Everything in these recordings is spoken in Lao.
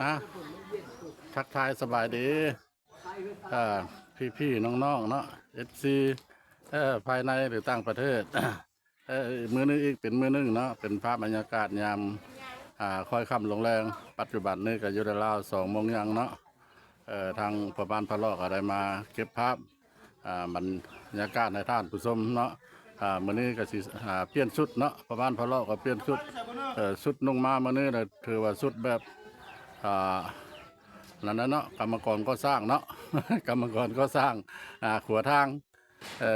ອ່າ ທັກທາຍສະບາຍດີ ເອີ ພີ່ໆ ນ້ອງໆ ເນາະ ເອັຟຊີ ເອີ ພາຍໃນ ຫຼື ຕ່າງປະເທດ. ເອີ ມື້ນີ້ອີກເປັນມື້ໜຶ່ງເນາະ ເປັນພາບບັນຍາກາດຍາມ ອ່າ ຄ່ອຍຄ່ຳລົງແລງ. ປັດຈຸບັນນີ້ກໍຢູ່ໃນລາວ ສອງໂມງຫຍັງເນາະ. ເອີ ທາງພໍ່ບ້ານພະເລາະກໍໄດ້ມາເກັບພາບ ອ່າ ບັນຍາກາດໃຫ້ທ່ານຜູ້ຊົມເນາະ. ອ່າ ມື້ນີ້ກໍຊິ ອ່າ ປ່ຽນຊຸດເນາະ ພໍ່ບ້ານພະເລາະກໍປ່ຽນຊຸດ ເອີ ຊຸດນຸ່ງມາມື້ນີ້ລະ ຖືວ່າຊຸດແບບ ອ່າ ນັ້ນນະເນາະ ກຳມະກອນກໍ່ສ້າງເນາະ ກຳມະກອນກໍ່ສ້າງ ອ່າ ຂົວທາງ. ເອີ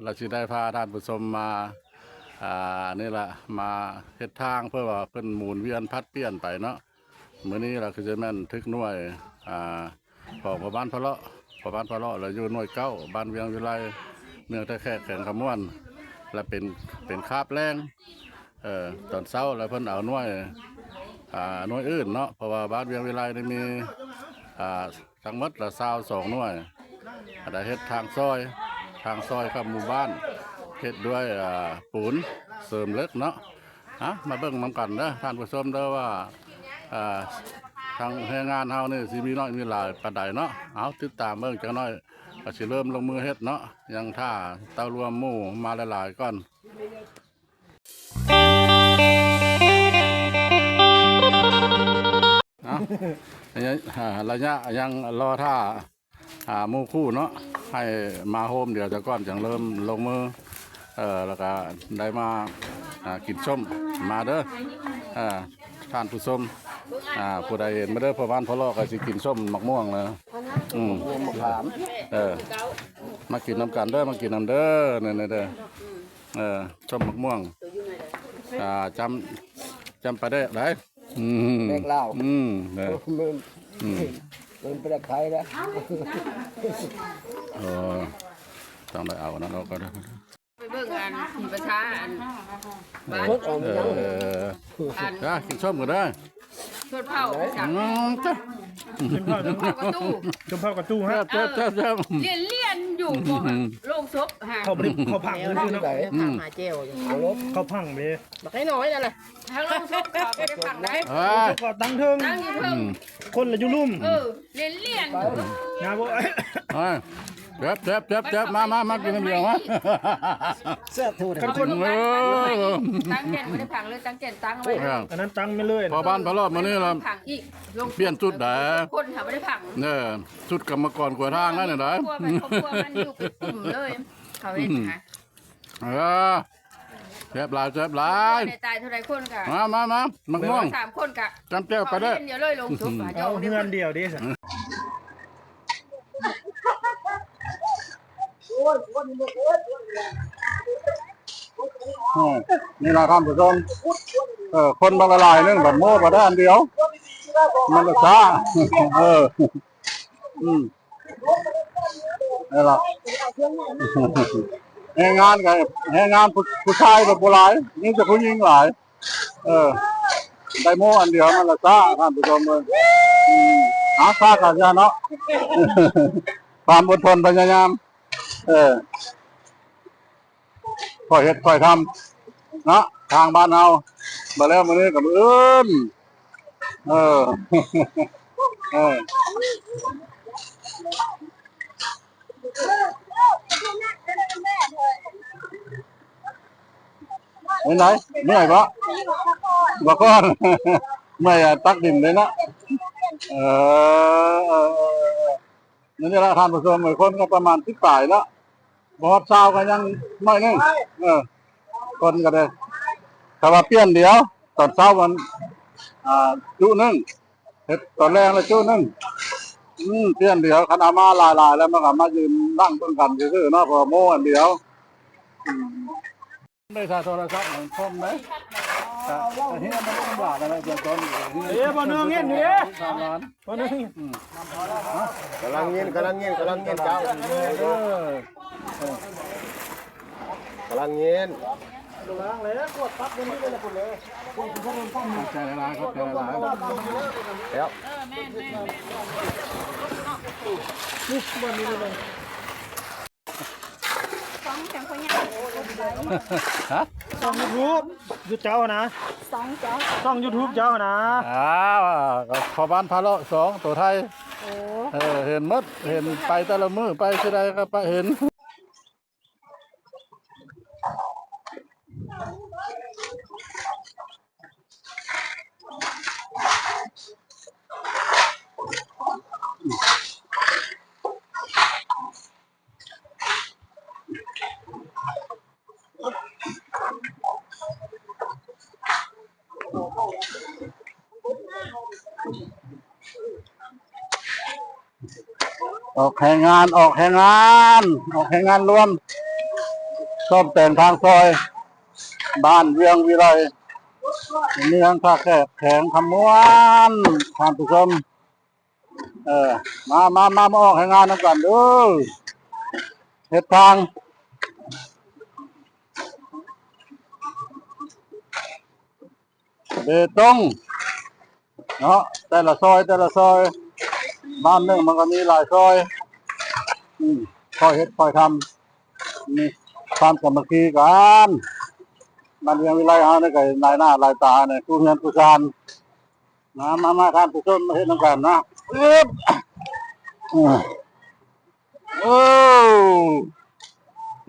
ລະຊິໄດ້ພາທ່ານຜູ້ຊົມມາ ອ່າ ນີ້ລະ ມາເຮັດທາງ ເພາະວ່າເພິ່ນໝູນວຽນຜັດປ່ຽນໄປເນາະ. ມື້ນີ້ລະຄືຊິແມ່ນຖືກໜ່ວຍ ອ່າ ຂອງພໍ່ບ້ານພະເລາະ ພໍ່ບ້ານພະເລາະລະຢູ່ໜ່ວຍເກົ້າ ບ້ານວຽງວິໄລ ເມືອງທ່າແຂກ ແຂວງຄຳມ່ວນ ລະເປັນ ເປັນຄາບແລງ. ເອີ ຕອນເຊົ້າລະເພິ່ນເອົາໜ່ວຍ ອ່າ ໜ່ວຍອື່ນເນາະ ເພາະວ່າບ້ານວຽງວິໄລນີ້ມີ ອ່າ ທັງໝົດລະຊາວສອງໜ່ວຍ ລະເຮັດທາງຊອຍ ທາງຊອຍເຂົ້າໝູ່ບ້ານ ເຮັດດ້ວຍ ອ່າ ປູນເສີມເຫຼັກເນາະ. ອ່ະ ມາເບິ່ງນຳກັນເດີທ່ານຜູ້ຊົມເດີວ່າ ອ່າ ທາງແຮງງານເຮົານີ້ຊິມີນ້ອຍມີຫຼາຍປານໃດເນາະ. ເອົາ ຕິດຕາມເບິ່ງຈັກໜ້ອຍ ກໍຊິເລີ່ມລົງມືເຮັດເນາະ. ຍັງຖ້າເຕົ້າລວມໝູ່ມາຫຼາຍໆກ່ອນ. ເອົາ ໄລຍະຍັງລໍຖ້າ ອ່າ ໝູ່ຄູ່ເນາະ ໃຫ້ມາໂຮມດຽວຊະກ່ອນ ຈັ່ງເລີ່ມລົງມື. ເອີ ແລ້ວກະໄດ້ມາ ອ່າ ກິນສົ້ມ ມາເດີ ເອີ ທ່ານຜູ້ຊົມ ອ່າ ຜູ້ໃດເຫັນ ມາເດີ ພໍ່ບ້ານພະເລາະກໍຊິກິນສົ້ມໝາກມ່ວງເນາະ. ອືມ ໝາກຂາມ ເອີ ມາກິນນຳກັນເດີ ມາກິນນຳເດີ ນີ້ໆ ເດີ. ເອີ ສົ້ມໝາກມ່ວງ ອ່າ ຈ້ຳ ຈ້ຳປາແດກໄດ໋. ອືມ ແດກລາວ ອືມ ເອີ ອືມ ມັນປາແດກໄທນະ. ເອີ ຕ້ອງໄດ້ເອົາອັນນັ້ນອອກກ່ອນ. ໄປເບິ່ງອັນສີປະຊາ ອັນ ເອີ ອັນ ອ່າ ກິນສົ້ມກໍໄດ້. ຊົນເຜົ່າ ອືມ ຊົນເຜົ່າ ຊົນເຜົ່າກະຕູ້ ຊົນເຜົ່າກະຕູ້ ແຊບໆໆໆ ລຽນໆຢູ່ ອືມ ໂລງສົບຫາ ເຂົາບໍ່ໄດ້ ເຂົາຝັງຊື່ໆເນາະ ອືມ ເຂົາຝັງເດ້ ບັກນ້ອຍໆນັ້ນນະ ທາງໂລງສົບເຂົາບໍ່ໄດ້ຝັງໄດ໋ ເອີ ໂລງສົບກໍຕັ້ງເທິງ ຕັ້ງຢູ່ເທິງ ອືມ ຄົນລະຢູ່ລຸ່ມ ເອີ ລຽນໆຢູ່ ນະບໍ່ ເອີ ແຊບໆໆໆ ມາໆໆ ກິນນ້ຳດຽວມາ ແຊບເທົ່າໃດ ຄັນຄົນ ເອີ ຕັ້ງແກ່ນບໍ່ໄດ້ຝັງເລີຍ ຕັ້ງແກ່ນຕັ້ງໄວ້ ອັນນັ້ນຕັ້ງໄປເລີຍ ພໍ່ບ້ານພະເລາະມື້ນີ້ລະ ຝັງອີກ ປ່ຽນຊຸດໄດ໋ ຄົນຫາບໍ່ໄດ້ຝັງ ເອີ ຊຸດກຳມະກອນຂົວທາງນັ້ນນະໄດ໋ ຄອບຄົວມັນ ຄອບຄົວມັນຢູ່ເປັນກຸ່ມເລີຍ ເຂົາເຮັດນະ ເອີ ແຊບຫຼາຍ ແຊບຫຼາຍ ໄດ້ຕາຍເທົ່າໃດຄົນກະ ມາໆໆ ໝາກມ່ວງ ສາມຄົນກະ ຈ້ຳແຈ່ວປາແດກ ດຽວເລີຍ ລົງສົບ ເອົາເຮືອນດຽວເດ້ ອືມ ນີ້ລະທ່ານຜູ້ຊົມ ເອີ ຄົນບັກຫຼາຍໜຶ່ງ ບັດໂມ້ບັດໄດ້ອັນດຽວ ມັນລະຊ້າ ເອີ ອືມ ນີ້ລະ ແຮງງານກໍ ແຮງງານຜູ້ ຜູ້ຊາຍກໍບໍ່ຫຼາຍ ມີແຕ່ຜູ້ຍິງຫຼາຍ. ເອີ ໄດ້ໂມ້ອັນດຽວນັ້ນລະຊະ ທ່ານຜູ້ຊົມເອີຍ ອືມ ຫາຊາກະຢ່າເນາະ ຄວາມອົດທົນພະຍາຍາມ ເອີ ຄ່ອຍເຮັດຄ່ອຍທຳເນາະ ທາງບ້ານເຮົາ ບໍ່ແລ້ວມື້ນີ້ກໍມື້ອື່ນ ເອີ ເອີ. ເປັນໃດ? ເມື່ອຍບໍ່? ບໍ່ກ່ອນ ເມື່ອຍ ອາ ຕັກດິນເລີຍເນາະ ເອີ ເອີ ເອີ ເອີ ນີ້ລະທ່ານຜູ້ຊົມ ຄົນກໍປະມານສິບປາຍເນາະ ບໍ່ຮອດຊາວກໍຍັງໜ້ອຍໜຶ່ງ ເອີ ຄົນກໍໄດ້ ຖ້າວ່າປ່ຽນດຽວ ຕອນເຊົ້າມັນ ອາ ຈຸໜຶ່ງ ເຮັດຕອນແລງລະຈຸໜຶ່ງ ອືມ ປ່ຽນດຽວ ຄັນເອົາມາຫຼາຍໆ ແລ້ວມັນກໍມາຢືນນັ່ງເບິ່ງກັນຊື່ໆເນາະ ເພາະວ່າໂມ້ອັນດຽວ ອືມ ໄດ້ສາໂທລະສັບຂອງຄົນໄດ໋ ກະ ກະເຮັດມາເບິ່ງບາດນັ້ນແຫຼະ ເບື້ອງຕົ້ນ ເອີ ບໍ່ເນີເງິນຢູ່ເດ້ ສາມລ້ານ ບໍ່ເນີ ອືມ ກຳລັງຍິນ ກຳລັງຍິນ ກຳລັງຍິນເຈົ້າ ເອີ ກຳລັງຍິນ ຂອບໃຈຫຼາຍໆ ຂອບໃຈຫຼາຍໆ ແລ້ວ ເອີ ແມ່ນໆໆ ຂອງ ຂອງພໍ່ໃຫຍ່ ຮະ? ຊ່ອງຢູທູບ ຢູ່ເຈົ້ານະ ຊ່ອງເຈົ້າ ຊ່ອງຢູທູບເຈົ້ານະ. ອ້າວ ກໍພໍ່ບ້ານພາເລາະສອງ ໂຕໄທ. ໂອ້ ເອີ ເຫັນໝົດ ເຫັນໄປແຕ່ລະມື້ ໄປທີ່ໃດກໍໄປເຫັນ. ອອກແຮງງານ ອອກແຮງງານ ອອກແຮງງານລວມ ສ້ອມແປງທາງຊອຍ ບ້ານວຽງວິໄລ ເມືອງທ່າແຂກ ແຂວງຄຳມ່ວນ ທ່ານຜູ້ຊົມ. ເອີ ມາ ມາ ມາ ມາອອກແຮງງານນຳກັນເດີ້ ເຮັດທາງເບຕົງເນາະ ແຕ່ລະຊອຍ ແຕ່ລະຊອຍ ບ້ານໜຶ່ງມັນກໍມີຫຼາຍຊອຍ ອືມ ຄ່ອຍເຮັດຄ່ອຍທຳ ມີຄວາມສາມັກຄີກັນ. ບ້ານວຽງວິໄລເຮົານີ້ກໍຫຼາຍໜ້າຫຼາຍຕານີ້ ຄູ່ເຮືອນຄູ່ຊານ. ມາ ມາ ມາ ທ່ານຜູ້ຊົມ ມາເຮັດນຳກັນນະ. ອຶບ ເອີ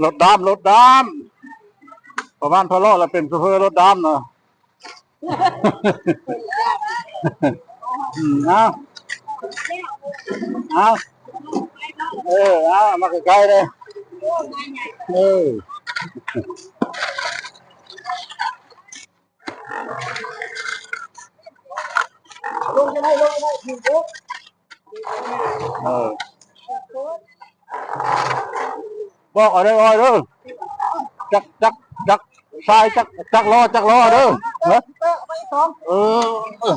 ລົດດຳ ລົດດຳ ພໍ່ບ້ານພາເລາະລະເປັນໂຊເຟີລົດດຳນະ. ອືມ ເອົາ ເອົາ ເອີ ເອົາ ມາໃກ້ໆເດີ້ ເອີ. ເອີ ບອກເອົາເດີ້ ອ້ອຍເດີ້ ຈັກ ຈັກ ຈັກຊາຍ ຈັກ ຈັກລໍ້ ຈັກລໍ້ເດີ້ ເອີ ເອີ.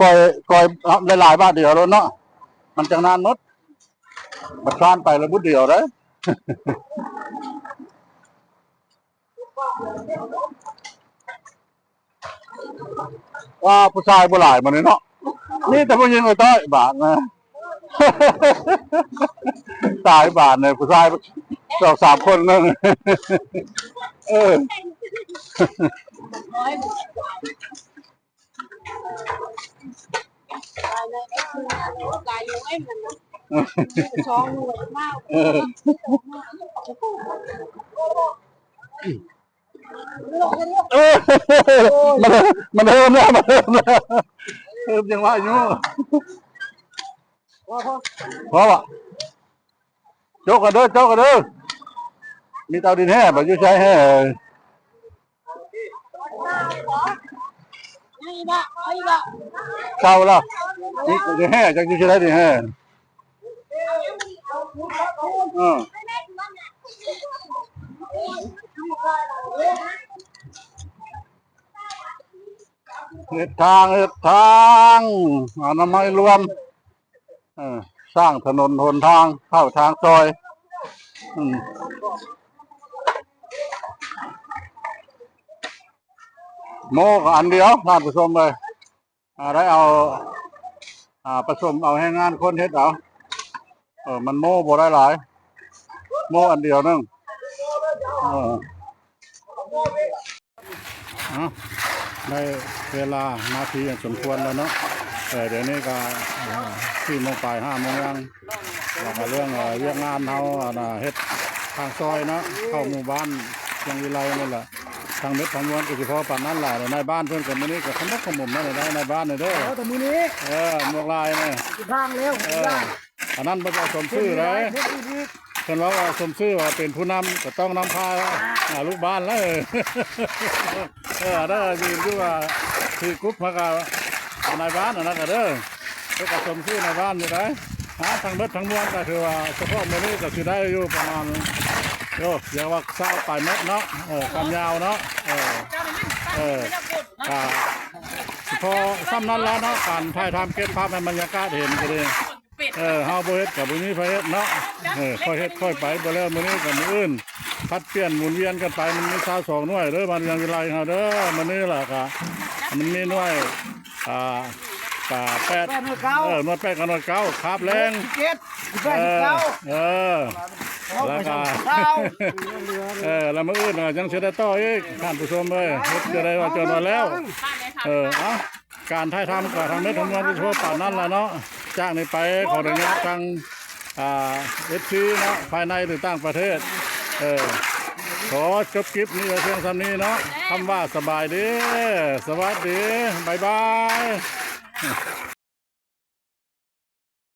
ກ້ອຍ ກ້ອຍ ເອົາຫຼາຍໆບາດດຽວໂລດເນາະ ມັນຈັ່ງນານໝົດ ບັດຊານໄປລະບຸດດຽວເດ້. ວ່າຜູ້ຊາຍບໍ່ຫຼາຍມື້ນີ້ເນາະ ມີແຕ່ຜູ້ຍິງ ໂອ້ຍ ຕາຍບາດນະ. ຕາຍບາດນີ້ ຜູ້ຊາຍສອງສາມຄົນໜຶ່ງ ເອີ ເອີ. ເອີ ມັນ ມັນເລີ່ມແລ້ວ ມັນເລີ່ມແລ້ວ ເລີ່ມຍັງວ່າຢູ່ ພໍ ພໍ ພໍບໍ່? ໂຈກກັນເດີ້ ໂຈກກັນເດີ້ ມີແຕ່ດິນແຮ່ບໍ່ ຢູ່ໃສແຮ່? ເຊົາລະ ນີ້ກໍຊິແຮ່ ຈັກຊິໄດ້ນີ້ແຮ່ ເອີ ເຮັດທາງ ເຮັດທາງ ອະນາໄມລວມ. ເອີ ສ້າງຖະໜົນຫົນທາງເຂົ້າທາງຊອຍ ອືມ ໂມ້ກໍອັນດຽວ ທ່ານຜູ້ຊົມເອີຍ ອາ ໄດ້ເອົາ ອາ ປະສົມເອົາແຮງງານຄົນເຮັດເອົາ ເອີ ມັນໂມ້ບໍ່ໄດ້ຫຼາຍ ໂມ້ອັນດຽວໜຶ່ງ ເອີ. ເອົາ ໄດ້ເວລານາທີອັນສົມຄວນແລ້ວເນາະ ເອີ ດຽວນີ້ກໍ ອ່າ ສີ່ໂມງປາຍ ຫ້າໂມງຢ່າງ ແລ້ວກໍເລື່ອງ ເອີ ວຽກງານເຮົາ ອັນນ່າ ເຮັດທາງຊອຍເນາະ ເຂົ້າໝູ່ບ້ານວຽງວິໄລນີ້ແຫຼະ ທັງເມັດທັງມວນກໍຊິພໍປານນັ້ນແຫຼະ ນາຍບ້ານເພິ່ນກໍມື້ນີ້ກໍຂະໝົກຂະໝົມນັ້ນແຫຼະ ນາຍບ້ານນີ້ເດີ ເອົາແຕ່ມື້ນີ້ ເອີ ໝວກລາຍນີ້ ຊິທາງແລ້ວ ເອີ. ອັນນັ້ນບໍ່ໄດ້ສົມຊື່ໃດ ເພິ່ນເວົ້າວ່າສົມຊື່ວ່າເປັນຜູ້ນຳ ກໍຕ້ອງນຳພາ ອ່າ ລູກບ້ານແລ້ວ ເອີ ອັນນັ້ນຢືນຢູ່ວ່າທີ່ກຸບມາກັບນາຍບ້ານ ອັນນັ້ນກໍເດີ ເພິ່ນກໍສົມຊື່ນາຍບ້ານຢູ່ໃດ ຫາ ທັງເບິດທັງມວນກໍຖືວ່າສະເພາະມື້ນີ້ກໍຊິໄດ້ຢູ່ປະມານ ໂອ້ ຢ່າວ່າຊາວປາຍເມັດເນາະ ເອີ ຄວາມຍາວເນາະ ເອີ ເອີ ກໍສະເພາະສ່ຳນັ້ນແຫຼະເນາະ ການຖ່າຍທຳເກັບພາບໃຫ້ບັນຍາກາດເຫັນກໍດີ. ເອີ ເຮົາບໍ່ເຮັດກໍບໍ່ມີໃຜເຮັດເນາະ ເອີ ຄ່ອຍເຮັດຄ່ອຍໄປ ບໍ່ແລ້ວມື້ນີ້ກັບມື້ອື່ນ ຜັດປ່ຽນໝູນວຽນກັນໄປ ມັນມີຊາວສອງໜ່ວຍເດີ ບ້ານວຽງວິໄລເຮົາເດີ ມື້ນີ້ລະກະມັນມີໜ່ວຍ ອ່າ ກະແປດ ແປດໜ່ວຍເກົ້າ ເອີ ໜ່ວຍແປດກັບໜ່ວຍເກົ້າ ຄາບແລງ ຫົກສິບເຈັດ ແປດສິບເກົ້າ ເອີ ເອີ ແລ້ວກະ ເກົ້າ ເອີ ແລ້ວມື້ອື່ນກໍຍັງຊິໄດ້ຕໍ່ອີກ ທ່ານຜູ້ຊົມເອີຍ ເຮັດຈະໄດ້ວ່າຈົນວ່າແລ້ວ ເອີ ເອົາ ການຖ່າຍທຳກໍທຳເມັດທຳມວນກໍພໍປານນັ້ນລະເນາະ ຈາກນີ້ໄປຂໍອະນຸຍາດທາງ ອ່າ ເອັຟຊີ ເນາະ ພາຍໃນ ຫຼື ຕ່າງປະເທດ ເອີ ຂໍຈົບຄລິບນີ້ໄວ້ພຽງສ່ຳນີ້ເນາະ ຄຳວ່າສະບາຍດີ ສະຫວັດດີ ບາຍບາຍ.